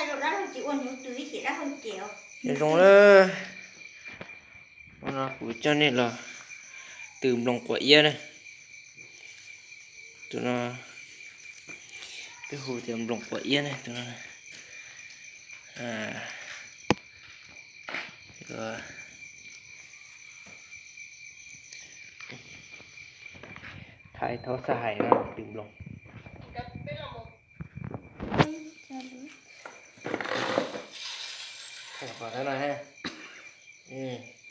Nyob zoo lawm, hnub no kuv coj nej los tws nploos quav iab na. Tus no peb hu tias nploos quav iab na, tus no. Thaij thaub xab hais no tws nploos.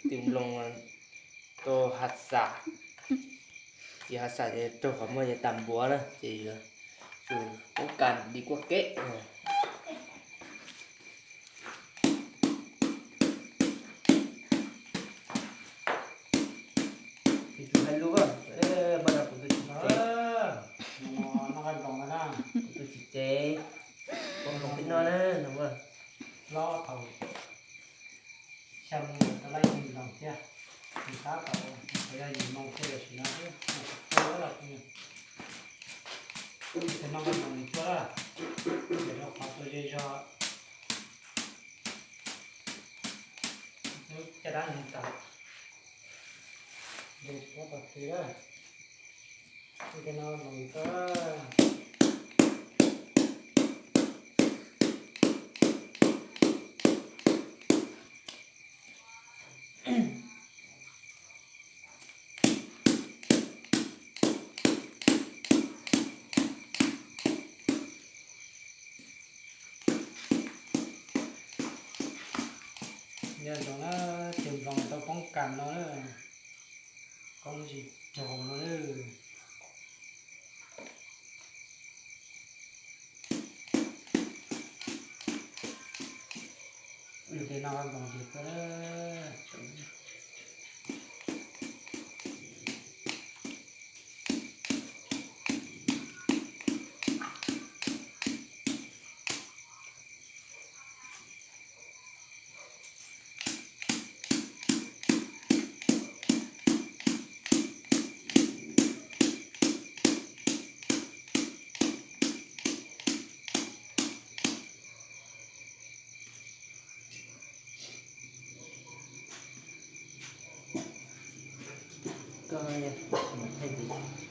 Tws nploos rau hav xas, ces hav xas ces raug qhov muag ces tas npuav na, ces yuav tsum poob kas li kuaj keb. Tus hais lus, kuv tus txiv tsev, kuv tus txiv tsev, kuv tus txiv no na, no. Xya moo tau laib yim moos thiab, nws tab tom yog yim moos thiab, tam sim no twb mus tau los, tus no nqaij moos nws cuab lawm, ces rau qhov tua ze zog, caj dab nws tawm, ces tsis muab tau txiv lawm, tus no moos nws cuab. Nyob zoo na, tws nploos tau poob kas no, koob zis raug no. Tus no nploos ces Koj yog mus thaij kuv.